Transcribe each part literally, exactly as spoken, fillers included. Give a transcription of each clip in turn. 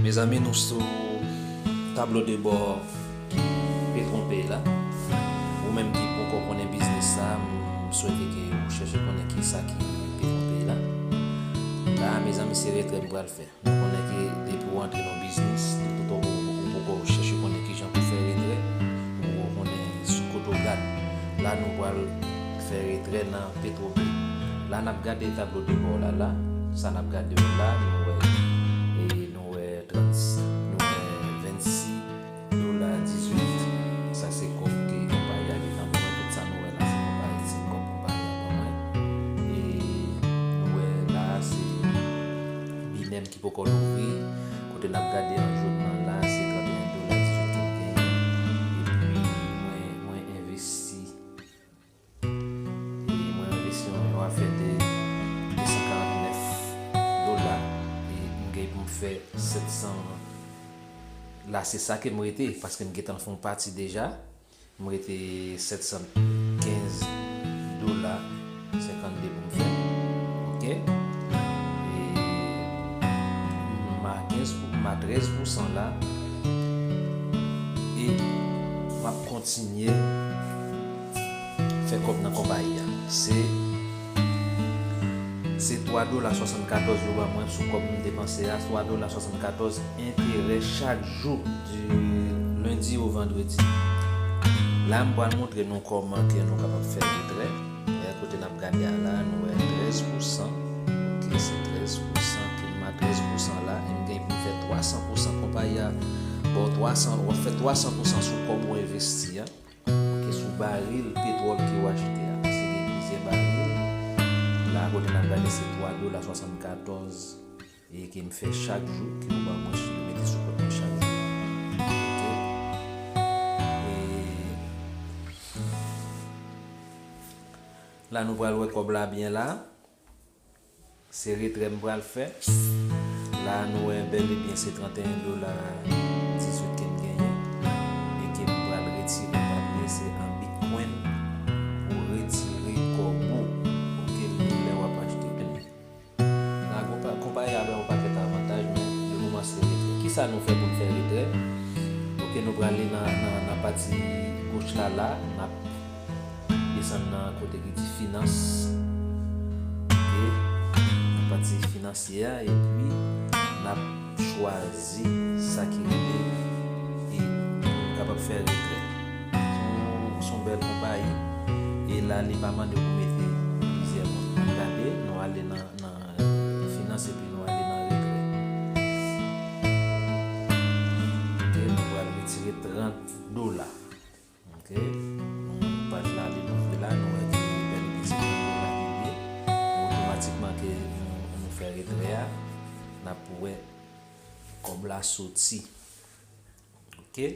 Mezanmi, nou sou tablo de bò Petronpay la. Ou menm ki poko konnen biznis sa, m swete ke ou chèche konnen ki sa ki Petronpay la. La, mezanmi, se retrè m pral fè. Nou konnen ke depi w antre nan biznis, depi w poko, ou poko chèche konnen kijan pou fè retrè, ou poko konnen sou kote w gad. La, nou pral fè retrè nan Petronpay. La, n ap gade tablo de bò la, la. Sa n ap gade yo la, nou wè, e nou wè trant, nou wè vennsis dola dizuit. Sa se kòb ke konpayi a gentan ban mwen. Tout sa nou wè la, se konpayi, se kòb konpayi a ban mwen. E nou wè la, se bi menm ki poko louvri. Kote n ap gade an jònman la, se trannteyen dola dizuit ke m genyen. Epi mwen, mwen envesti E mwen envesti yon, yon afè de de san karant nèf dola. E m gen pou m fè sèt san. La, se sa ke m rete, paske m gentan fè yon pati deja. M rete sèt san kenz dola senkannde pou m fè. Oke? E m a kenz pou, m a trèz pousan la. E m ap kontinye fè kòb nan konpayi a. Se, se twa dola swasannkatòz yo ban mwen sou kòb m depanse a, twa dola swasannkatòz enterè chak jou, di lendi o vandredi. La, m pral montre nou kòman ke nou kapab fè retrè. Wè, kote n ap gade a la, nou wè trèz pousan. Oke, se trèz pousan ke m a trèz pousan la, e m gen pou m fè twa san pousan. Konpayi a ba w twa san, w ap fè twa san pousan sou kòb ou envesti a. Oke, sou baril petwòl ke w achte a. Paske gen plizyè baril. La, kote n ap gade, se twa dola swasannkatòz e ke m fè chak jou, ke yo ban mwen, yo mete sou kont mwen chak jou. Oke? E la, nou pral wè kòb la byen la. Se retrè m pral fè. La, nou wè bèl e byen se trannteyen dola dizuit ke m genyen e ke m pral retire. Pa bliye, se an Bitcoin ou retire kòb ou. Oke, menm lè w ap achte. La, konpa-, konpayi a ba yon pakèt avantaj, men lemoman se retrè. Kisa nou fè pou n fè retrè? Oke, nou prale nan, nan, nan pati goch la, la, n ap desann nan kote ki di finans. Oke, nan pati finansye a, epi n ap chwazi sa ki rele e pou nou kapab fè retrè. Se yon, se yon bèl konpayi. E la, li pa mande pou mete plizyè moun. Gade, nou ale nan, nan finans epi nou ale nan retrè. Oke, nou pral retire trant dola. Oke, nou paj la, li louvri la, nou wè ke bèl e byen se trant dola ki ye. Otomatikman ke nou, nou fè retrè a, n ap wè kòb la soti. Oke.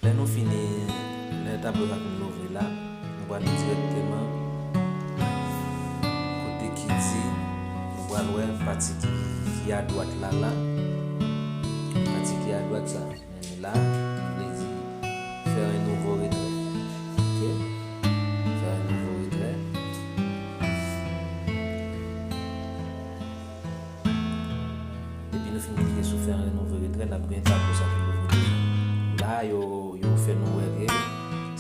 Lè nou fini, lè tablo sa fin louvri la, nou prale dirèkteman kote ki di, nou pral wè pati ki, ki adwat la, la. Pati ki adwat sa. Men la, li vle di faire un nouveau retrait. Oke? Faire un nouveau retrait. Depi nou fin klike sou fè yon nouvo retrè, n ap gen tablo sa ki louvri devan. La, yo, yo fè nou wè ke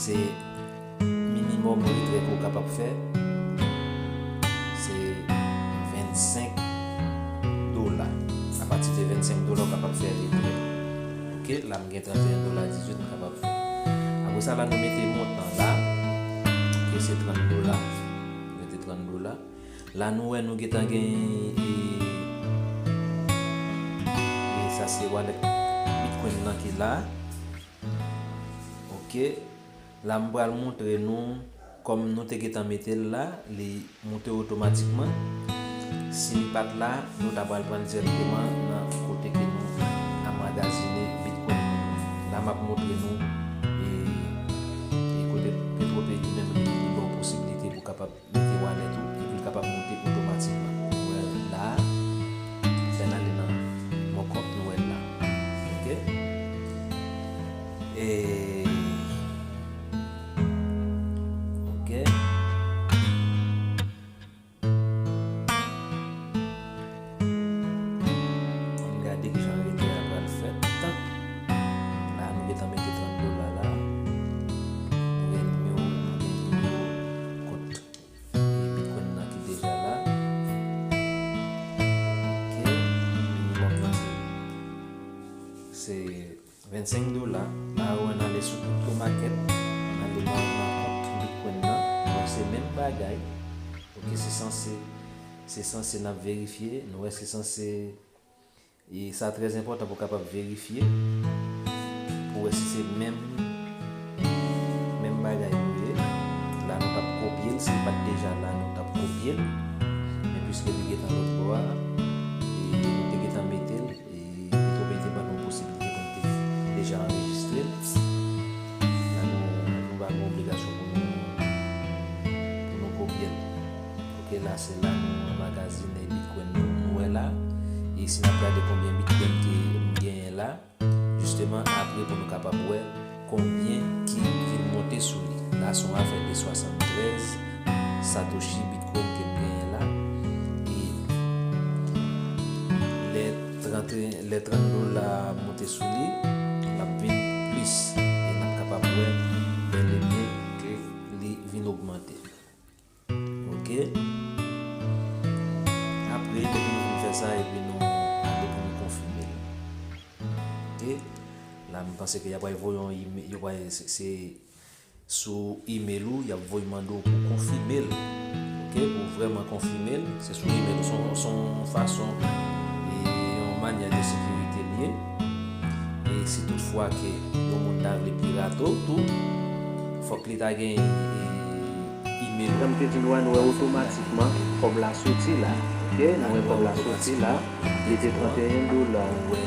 se minimòm retrè ke w kapab fè, se vennsenk dola. Apati de vennsenk dola, w kapab fè retrè. Oke, la m gen trannteyen dola dizuit, m kapab fè. Apre sa, la, nou mete montan la, ke se trant dola. Mete trant dola. La nou wè nou gentan gen, e, e sa se wallet Bitcoin nan ki la. Oke. La m pral montre nou, kòm nou te gentan mete l la, li moute otomatikman. Si li pa t la, nou ta pral pran l dirèkteman nan kote ke nou anmagazine Bitcoin nou. La m ap montre nou, e, e kote Petro Pay li menm li, li ba w posiblite pou kapab mete wallet ou, epi l kapab moute otomatikman. Ou wè l la, fè n ale nan mon kont, nou wè l la. Oke? E, oke. Vennsenk dola, la ou wè n ale sou crypto market, n ale nan, nan kont Bitcoin nan, nou wè se menm bagay. Ok, se sanse, se sanse n ap verifye, nou wè se sanse, e sa trè enpòtan pou w kapab verifye, pou wè si se menm, menm bagay nou ye. La nou t ap kopye l, si l pa t deja la, nou t ap kopye l. Men piske li gentan lòt bò a, e nou te gentan mete l, e Petropay te ban nou posiblite pou n te deja anrejistre l. La nou, nou pa gen obligasyon pou nou, pou nou kopye l. Ok, la se la nou anmagazine Bitcoin nou, nou wè la. E si n ap gade konbyen Bitcoin ke m genyen la, jisteman apre pou nou kapab wè konbyen ki vin monte sou li. La se yon afè de swasanntrèz Satoshi Bitcoin ke m genyen la. E lè trant, lè trant dola monte sou li, l ap vin plis. E n ap kapab wè bèl e byen ke li vin ogmante. Ok. Apre, depi nou fin fè sa, epi nou ale pou nou konfime l. Ok. La, m panse ke y ap voye yon email, yo pral, se, se sou email ou, y ap voye mande w pou konfime l. Ok, pou vrèman konfime l, se sou email ou. Se yon, se yon fason, e yon manyè de sekirite l ye. E si tout fwa ke yon moun ta vle pirate w tou, fòk li ta gen, e, email ou. Jan m te di nou a, nou wè otomatikman kòb la soti la. Ok, nou wè kòb la soti la. Li te trant e en dola. Nou wè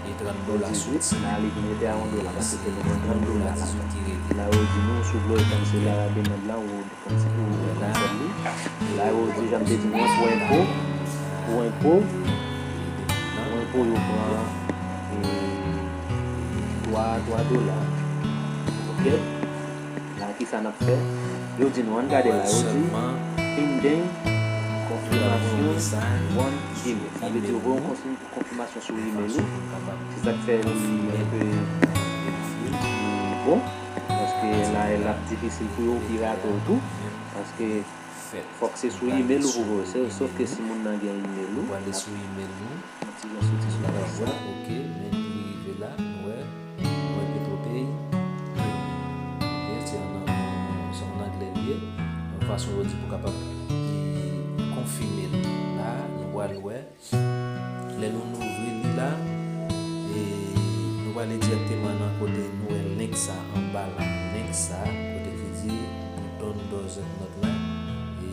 e trant dola soti. La, li vin rete a yon dola, paske se trant dola la. La, yo di nou, sou Glow Coin, se la demann lan, ou konn se pou ou konn fè li. La, yo di, jan m te di nou, pou enpo, pou enpo, pou enpo, yo pran, e, twa, twa dola. Ok? La, kisa n ap fè? Yo di nou, ann gade la, yo di, pending confirmation one email. Sa vle di, yo voye yon konsi-, konfimasyon sou email ou. Se sa k fè li enpe, li bon, paske la, l ap difisil pou yo pirate w tou, paske fòk se sou email ou pou voye. Se, sof ke si moun nan gen email ou, w ale sou email nou, yon ti jan soti sou paj sa. Ok, men li rive la, nou wè, nou wè Petropay. Ok, se an, an, se an anglè li ye. Yon fason yo di pou kapab, e, konfime l. La, nou pral wè. Lè nou, nou ouvri li la, e nou prale dirèkteman nan kote nou wè link sa anba la. Link sa, kote ki di Don Dozen Not la, e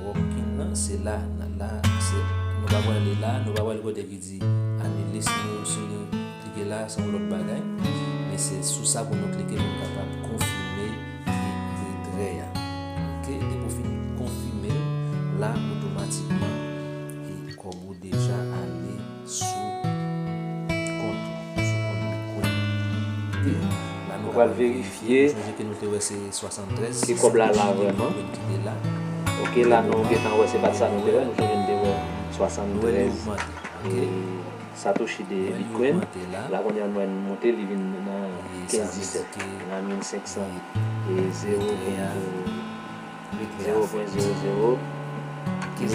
Working nan, se la, nan la, se, nou pa prale la, nou pa prale kote ki di anile, si nou, si nou klike la, se yon lòt bagay. Men se sou sa pou nou klike pou nou kapab konfime e retrè a. Ok, depi w fin konfime l, la, otomatikman, e kòb ou deja ale sou kont ou, sou kont Bitcoin. La, nou pral verifye. Sonje ke nou te wè se swasanntrèz. Ke kòb la la vrèman. Bitcoin ki te la. Ok, la nou gentan wè se pa t sa nou te wè, nou te wè swasanntrèz. E Satoshi de Bitcoin. La, kounye a, nou wè l monte, li vin nan kenz disèt, nan mil senk san e zewo pwen zewo zewo, mil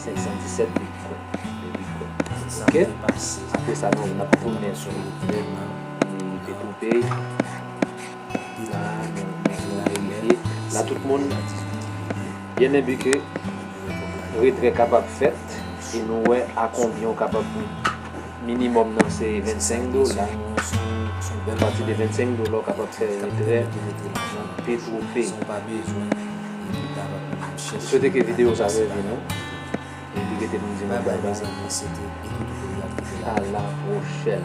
senk san disèt Bitcoin. Ok? Apre sa, nou, n ap tounen sou Petropay. La, nou, nou, nou verifye. La, tout moun, byen enbi ke retrè kapab fèt, e nou wè a konbyen w kapab. Minimòm nan se vennsenk dola. Apati de vennsenk dola, w kapab fè retrè nan Petropay. M swete ke videyo sa sèvi nou. Epi rete pou n di nou babay. A la pwochèn.